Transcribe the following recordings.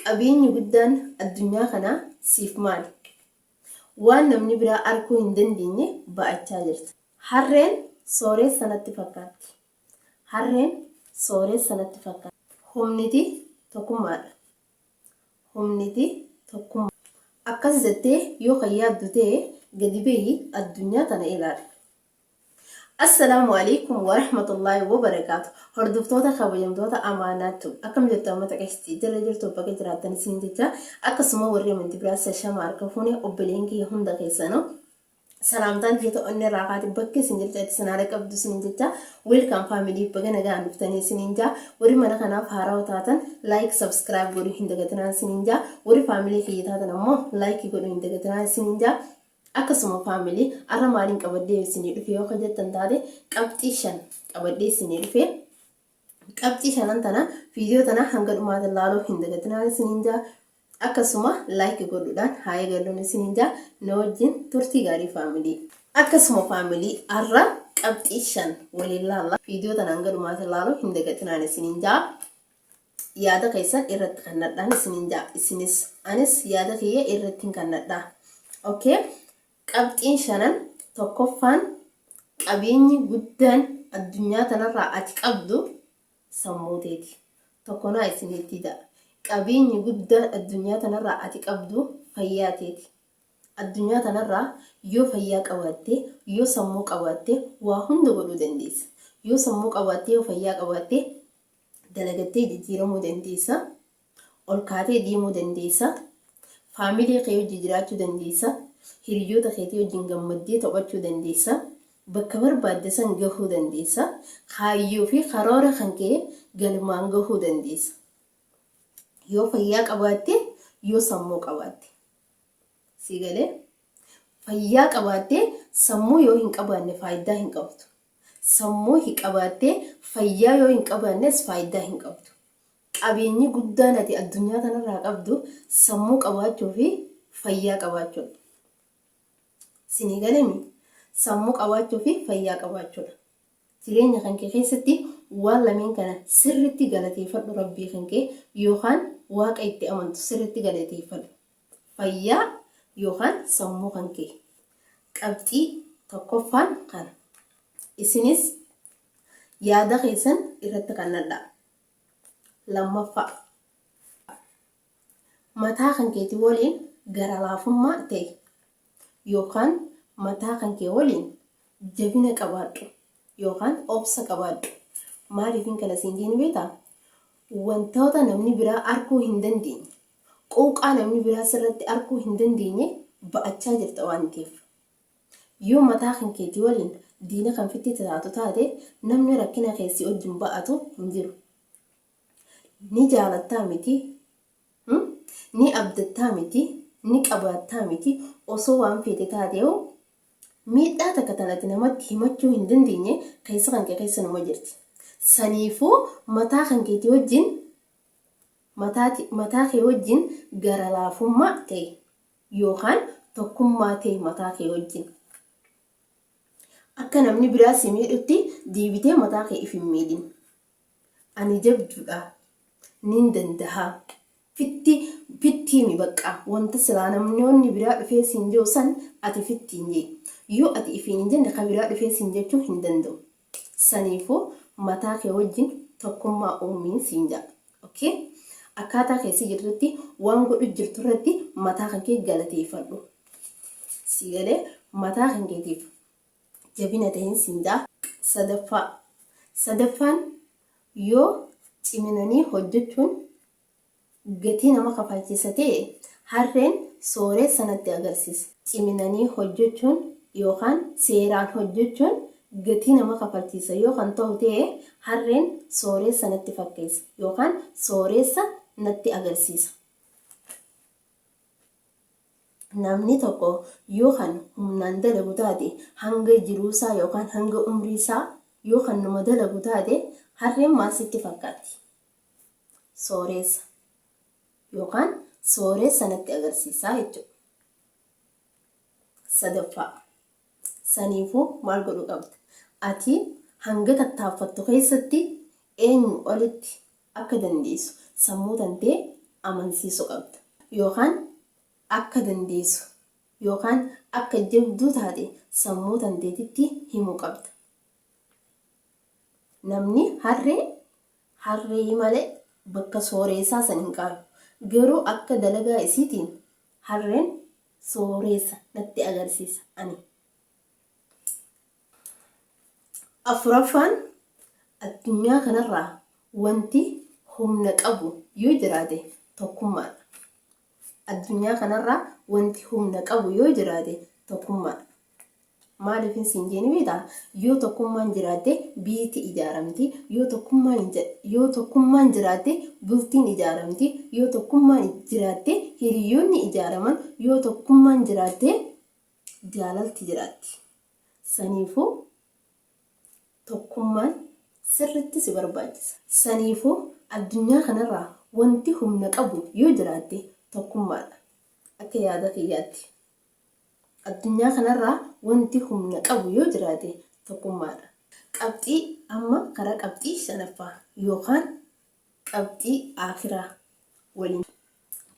Qabeenyi guddaan addunyaa kanaa siif maali? Waan namni biraa arkuu hin dandeenye ba'achaa jirta. Harreen sooreessa natti fakkaatti. Harreen sooreessa natti fakkaatti. Humniti tokkummaadha. Humniti tokkummaa. Akkas jettee yoo kan yaaddu ta'e gadi bahi addunyaa tana ilaali. Assalaamu alaikum warahmatullaahi wabarakaatu. Hordoftoota kabajamtoota Amaanaa Tube. Akkam jirtu amma taqashtii jirra jirtu bakka jiraattan isin jecha akkasuma warri amantii biraa sashama harka fuune obboleen kiyya hunda keessanuu salaamtaan tiyya onnee irraa kaate bakka isin jirtu itti isin haala qabdu isin jecha welcome family baga nagaan dhuftanii isiniin jaa warri mana kanaaf haarawaa taatan like subscribe godhuu hin dagatinaa isiniin jaa warri family kiyya taatan ammoo like godhuu hin dagatinaa isiniin jaa. Akkasuma family arra maaliin qabadhee isinii dhufe yoo ka jettan taate qabxii 5 qabadhee isinii dhufe. Qabxii shanan tana viidiyoo tana hanga dhumaatti laaluu hin dagatinaa isiniin jaa. Akkasuma like godhuudhaan haa eegalluun isiniin jaa na wajjin turtii gaarii family. Akkasuma family arra qabxii 5 waliin laalla. Viidiyoo tana hanga dhumaatti laaluu hin dagatinaan isiniin jaa. Yaada keessan irratti kannadhaan isiniin jaa. Isinis anis yaada kiyya irratti hin kannadhaa. Okay? Qabxiin shanan tokkoffaan qabeenyi guddaan addunyaa tanarraa ati qabdu sammuu teeti. Tokko naa isinitti ta'a. Qabeenyi guddaan addunyaa tanarraa ati qabdu fayyaa teeti. Addunyaa tanarraa yoo fayyaa qabaatte, yoo sammuu qabaatte waa hunda godhuu dandeessa. Yoo sammuu qabaatte, yoo fayyaa qabaatte dalagattee jijjiiramuu dandeessa. Ol kaatee deemuu dandeessa. Faamilii kee wajjin jiraachuu dandeessa. Hiriyoota keetii wajjin gammaddee taphachuu dandeessa. Bakka barbaadde san gahuu dandeessa. Kaayyoo fi karoora kan kee galmaan gahuu dandeessa. Yoo fayyaa qabaatte, yoo sammuu qabaatte. Sii galee? Fayyaa qabaattee sammuu yoo hin qabaanne faayidaa hin qabdu. Sammuu hi qabaattee fayyaa yoo hin qabaannes faayidaa hin qabdu. Qabeenyi guddaan ati addunyaa tanarraa qabdu sammuu qabaachuu fi fayyaa qabaachuudha. Sinii galemi? Sammuu qabaachuu fi fayyaa qabaachuudha. Jireenya kan kee keessatti waan lameen kana sirritti galateeffadhu Rabbii kan kee yookaan Waaqa itti amantu sirritti galateeffadhu. Fayyaa yookaan sammuu kan kee. Qabxii tokkoffaan kana. Isinis yaada keessan irratti kannadhaa. Lammaffaa. Mataa kan keetii waliin gara laafummaa ta'e yookaan mataa kan kee waliin jabina qabaadhu yookaan obsa qabaadhu. Maaliifin kana siin jeen beektaa? Wantoota namni biraa arguu hin dandeenye, quuqaa namni biraa sirratti arguu hin dandeenye ba'achaa jirta waan ta'eef. Yoo mataa kan keetii waliin diina kan fitti taatu taate namni rakkina kee si wajjin ba'atu hin jiru. Ni jaalattaa miti? Ni abdattaa miti? Ni qabaattaa miti? Osoo waan feete taateehu miidhaa takka tan ati namatti himachuu hin dandeenye keessa kan kee keessa numa jirti. Saniifuu mataa kan keetii wajjin mataa kee wajjin gara laafummaa ta'e yookaan tokkummaa ta'e mataa kee wajjin. Akka namni biraa si miidhutti deebitee mataa kee if hin miidhin. Ani jabduudha. Nin dandaha. Fitti fitti himi baqqaa. Wanta silaa namnoonni biraa dhufee siin jiru san ati fitti hin jee. Yoo ati ifiin hin jenne ka biraa dhufee siin jechuu hin danda'u. Saniifuu mataa kee wajjin tokkummaa uumiin siin ja'a. Okay? Akkaataa keessa jirtutti waan godhu jirtu irratti mataa kan kee galateeffadhu. Sii galee mataa kan keetiif jabina ta'in siin ja'a. Sadaffaa. Sadaffaan yoo ciminanii hojjechuun gatii nama kafalchiisa ta'e harreen sooreessa natti agarsiisa. Ciminanii hojjechuun yookaan seeraan hojjechuun gatii nama kafalchiisa yoo kan ta'u ta'e harreen sooreessa natti fakkeessa yookaan sooreessa natti agarsiisa. Namni tokko yoo kan humnaan dalagu taate hanga jiruusaa yookaan hanga umriisaa yoo kan numa dalagu taate harreen maal sitti fakkaatti? Sooreessa yookaan sooreessa natti agarsiisaa jechuudha. Sadaffaa. Saniifuu maal godhuu qabda? Ati hanga tattaaffattu keessatti eenyu olitti akka dandeessu sammuu tantee amansiisuu qabda. Yookaan akka dandeessu yookaan akka jabduu taate sammuu tanteetitti himuu qabda. Namni harree harree malee bakka sooreessaa san hin qaalu. Garuu akka dalagaa isiitiin harreen sooreessa natti agarsiisa ani. Afuraffaan, addunyaa kanarraa wanti humna qabu yoo jiraate tokkummaadha. Addunyaa kanarraa wanti humna qabu yoo jiraate tokkummaadha. Maaliifin siin jeeni beektaa? Yoo tokkummaan jiraatte biyyiti ijaaramti. Yoo tokkummaan jiraatte bultiin ijaaramti. Yoo tokkummaan jiraatte hiriyoonni ijaaraman. Yoo tokkummaan jiraatte jaalalti jiraatti. Saniifuu tokkummaan sirritti si barbaachisa. Saniifuu addunyaa kanarraa wanti humna qabu yoo jiraatte tokkummaadha. Akka yaada kiyyaatti. Addunyaa kanarraa wanti humna qabu yoo jiraate tokkummaadha. Qabxii amma karaa qabxii shanaffaa yookaan qabxii akiraa waliin.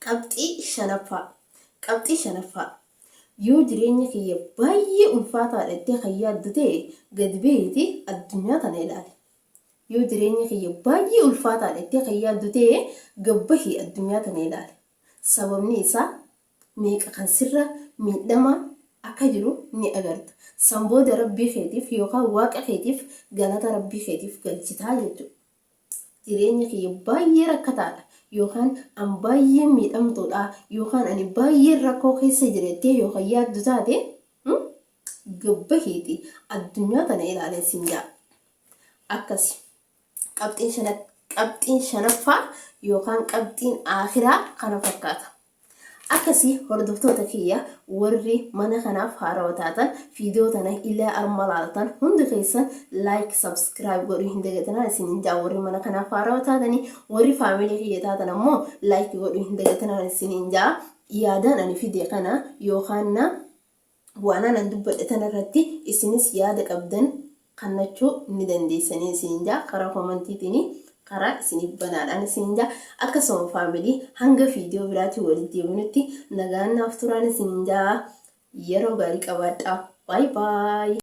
Qabxii shanaffaa. Qabxii shanaffaa. Yoo jireenya kiyya baay'ee ulfaataadha jettee kan yaaddu ta'e, gad bahiitii addunyaa tana ilaali. Yoo jireenya kiyya baay'ee ulfaataadha jettee kan yaaddu ta'e, gad bahii addunyaa tana ilaali. Sababni isaa meeqa kan sirra miidhamaa akka jiru ni agarta. San booda Rabbii keetiif yookaan Waaqa keetiif galata Rabbii keetiif galchitaa jechuudha. Jireenya kiyya baay'ee rakkataadha yookaan an baay'ee miidhamtuudha yookaan ani baay'ee rakkoo keessa jira jettee yookaan yaaddu taate, gad bahiiti addunyaa tana ilaaleen siin jaa. Akkasi. Qabxiin shanaffaa yookaan qabxiin aakiraa kana fakkaata. Akkasii hordoftoota kiyya, warri mana kanaaf haarawa taatan, viidiyoo tana ilaa arma laaltan hundi keessan like, subscribe godhuu hin dagatinaa isiniin jaa. Warri mana kanaaf haarawa taatanii, warri family kiyya taatan ammoo like godhuu hin dagatinaa isiniin jaa. Yaadaan ani fide kana yookaan na waan anan dubbadhe tana irratti isinis yaada qabdan kannachuu ni dandeessanii isiniin jaa. Karaa commentiitiin karaa isiniif banaadhaan isiniin jaa. Akkasuma family, hanga viidiyoo biraatiin walitti deebinutti nagaan naaf turaan isiniin jaa. Yeroo gaarii qabaadhaa. Bye bye.